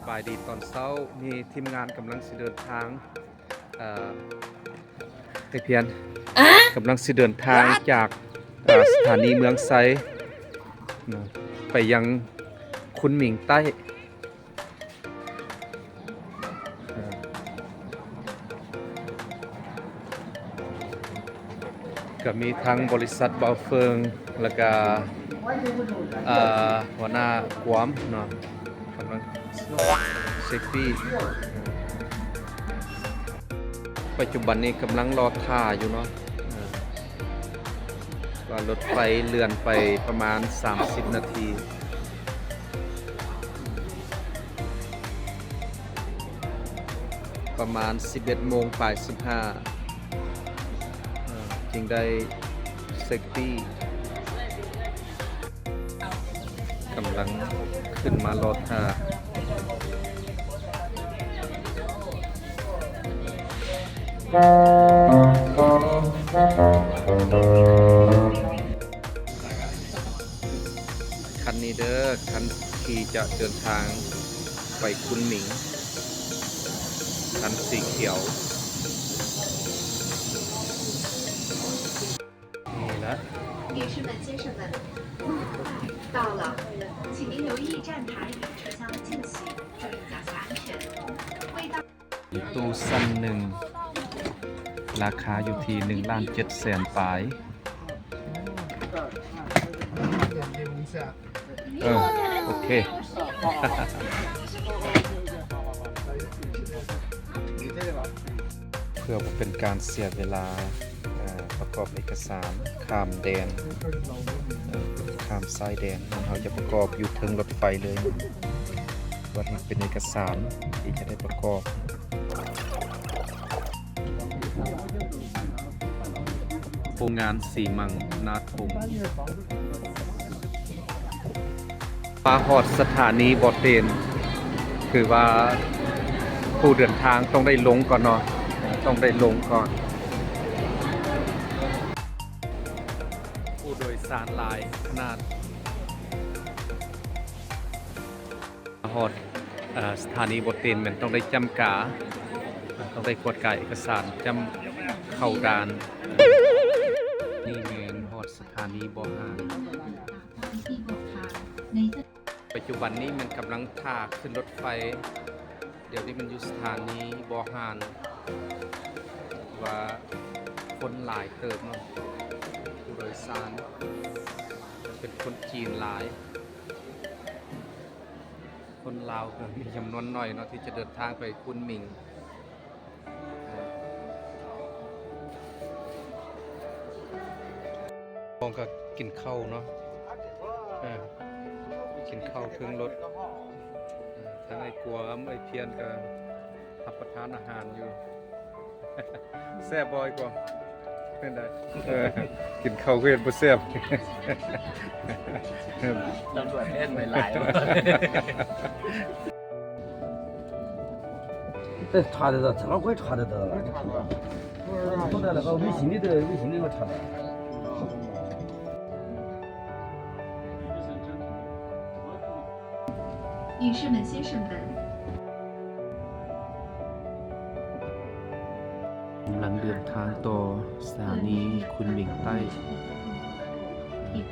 ສະບາຍດີຕອນເຊົ້າ. ນີ້ທີມງານກຳລັງຊິເດີນທາງ ເອີ ໄອ້ພຽນ ກຳລັງຊິເດີນທາງຈາກ ເອີ ສະຖານີເມືອງໄຊນະ ໄປຍັງຄຸນໝິງໃຕ້. ກໍມີທັງບໍລິສັດບ່າວເຟີງ ແລ້ວກະ ເອີ ຫົວໜ້າກວມເນາະ ກຳລັງເຊັກປີ້. ປັດຈຸບັນນີ້ກຳລັງລໍຖ້າຢູ່ເນາະ ເອີ ວ່າລົດໄຟເລື່ອນໄປປະມານສາມສິບນາທີ. ປະມານສິບເອັດໂມງປາຍສິບຫ້າ ເອີ ຈຶ່ງໄດ້ເຊັກປີ້ ກຳລັງຂຶ້ນມາລໍຖ້າ. ຄັນນີ້ເດີ ຄັນທີ່ຈະເດີນທາງໄປຄຸນໝິງ ຄັນສີຂຽວ. ນີ້ລະ 女士们、先生们，到了，请您留意站台与车厢间隙，注意驾驶安全。未到 ມີຕູ້ຊັ້ນໜຶ່ງ ລາຄາຢູ່ທີ່ໜຶ່ງລ້ານເຈັດແສນປາຍ. ເອີ ໂອເຄ ເພື່ອບໍ່ເປັນການເສຍເວລາ ເອີ ປະກອບເອກະສານຂ້າມແດນ ເອີ ຂ້າມຊາຍແດນ ເຮົາຈະປະກອບຢູ່ເທິງລົດໄຟເລີຍ. ວ່ານີ້ເປັນເອກະສານທີ່ຈະໄດ້ປະກອບ. ໂຮງງານສີມັງນາດພົງ. ມາຮອດສະຖານີບໍ່ເຕັນ ຄືວ່າຜູ້ເດີນທາງຕ້ອງໄດ້ລົງກ່ອນເນາະ ຕ້ອງໄດ້ລົງກ່ອນ. ຜູ້ໂດຍສານຫຼາຍຂະໜາດ. ມາຮອດ ເອີ ສະຖານີບໍ່ເຕັນ ແມ່ນຕ້ອງໄດ້ຈ້ຳກາ ຕ້ອງໄດ້ກວດກາເອກະສານ ຈ້ຳເຂົ້າດ່ານ. ນີ້ແມ່ນຮອດສະຖານີບໍ່ຫານ. ປັດຈຸບັນນີ້ແມ່ນກຳລັງຖ້າຂຶ້ນລົດໄຟ. ດຽວນີ້ມັນຢູ່ສະຖານີບໍ່ຫານ ວ່າຄົນຫຼາຍເຕີບເນາະ ຜູ້ໂດຍສານເປັນຄົນຈີນຫຼາຍ. ຄົນລາວກໍມີຈຳນວນໜ້ອຍເນາະ ທີ່ຈະເດີນທາງໄປຄຸນໝິງ. ຂອງກໍກິນເຂົ້າເນາະ ເອີ ກິນເຂົ້າເທິງລົດ. ເອີ ທັງໄອ້ກວມ ໄອ້ພຽນກໍຮັບປະທານອາຫານຢູ່. ແຊບບໍ່ ໄອ້ກວມ? ເປັນໃດ? ເອີ ກິນເຂົ້າຄືເຮັດບໍ່ແຊບ. ຕຳຫຼວດເອີ້ນໄວ້ຫຼາຍ. 哎，查得到，正规查得到了。都来了，个微信里头，微信里头查的。 女士们、先生们， ກຳລັງເດີນທາງຕໍ່ສະຖານີຄຸນໝິງໃຕ້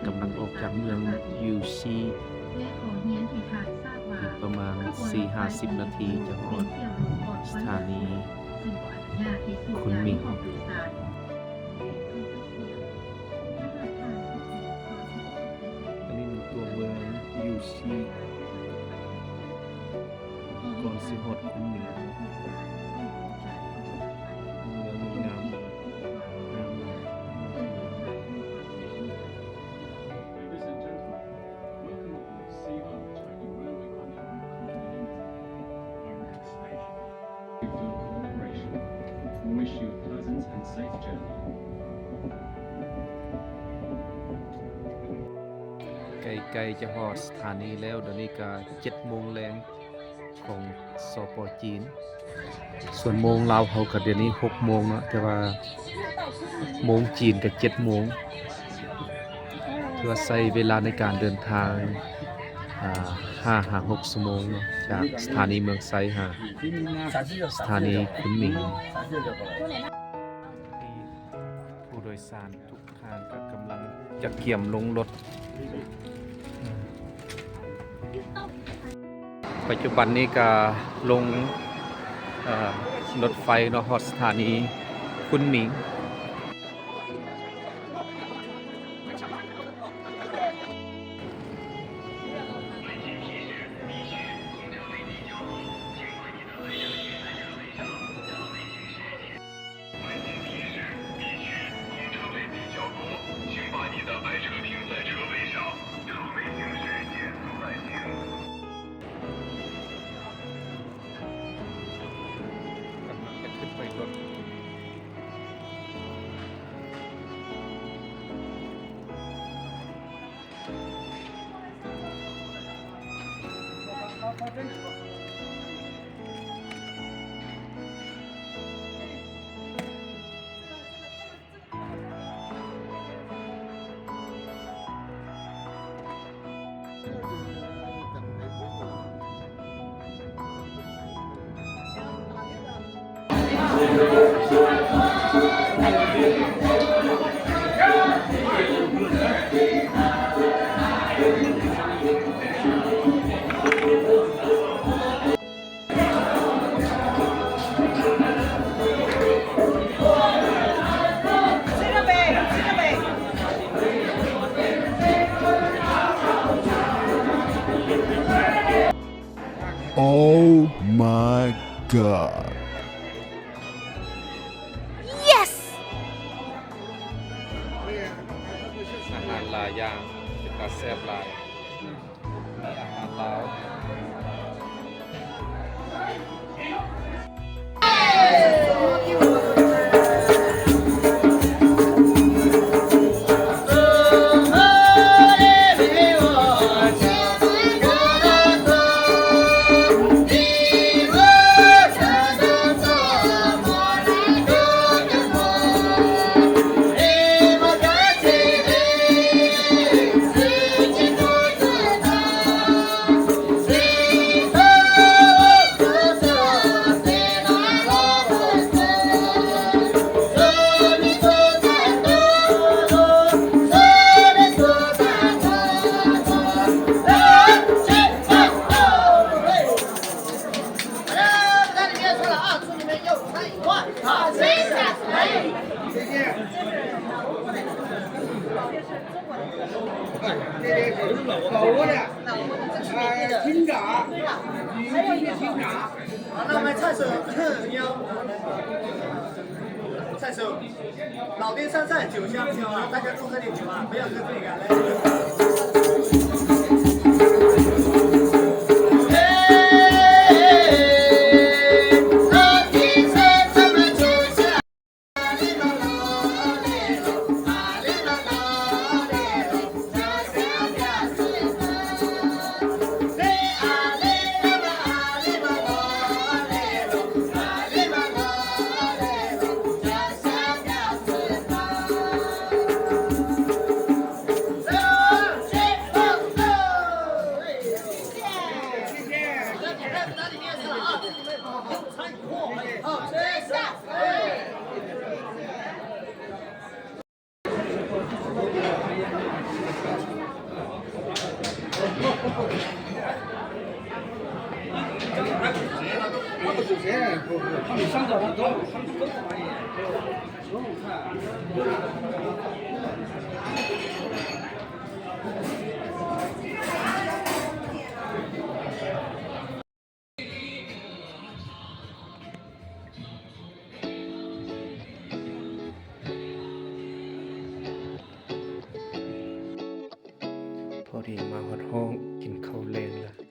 ກຳລັງອອກຈາກເມືອງຢູຊີ ອີກປະມານສີ່ຫ້າສິບນາທີຈະຮອດສະຖານີຄຸນໝິງ. ອັນນີ້ມັນຕົວເມືອງຢູຊີ ກ່ອນຊິຮອດຄຸນໝິງ. ເມືອງງາມ ງາມ. Ladies and gentlemen, welcome aboard Seaboat China Railway Company Limited, our next station. We wish you a pleasant and safe journey. ໃກ້ໆຈະຮອດສະຖານີແລ້ວ, ດຽວນີ້ກະເຈັດໂມງແລງຂອງ ສປ ຈີນ. ສ່ວນໂມງລາວເຮົາກະດຽວນີ້ຫົກໂມງເນາະ, ແຕ່ວ່າໂມງຈີນກະເຈັດໂມງ. ຖືວ່າໃຊ້ເວລາໃນການເດີນທາງ ອ່າ ຫ້າຫາຫົກຊົ່ວໂມງເນາະ ຈາກສະຖານີເມືອງໄຊຫາສະຖານີຄຸນໝິງ. ຜູ້ໂດຍສານທຸກທ່ານກໍກຳລັງຈະກຽມລົງລົດ. ປັດຈຸບັນນີ້ກໍລົງ ເອີ ລົດໄຟເນາະ ຮອດສະຖານີຄຸນໝິງ. ກຳລັງຈະຂຶ້ນໄປລົດ. ອາຫານຫຼາຍຢ່າງ ເປັນຕາແຊບຫຼາຍ. 老店山菜酒香飘啊，大家多喝点酒啊，不要喝醉啊，来。ພໍດີມາຮອດຫ້ອງກິນເຂົ້າແລງລະ.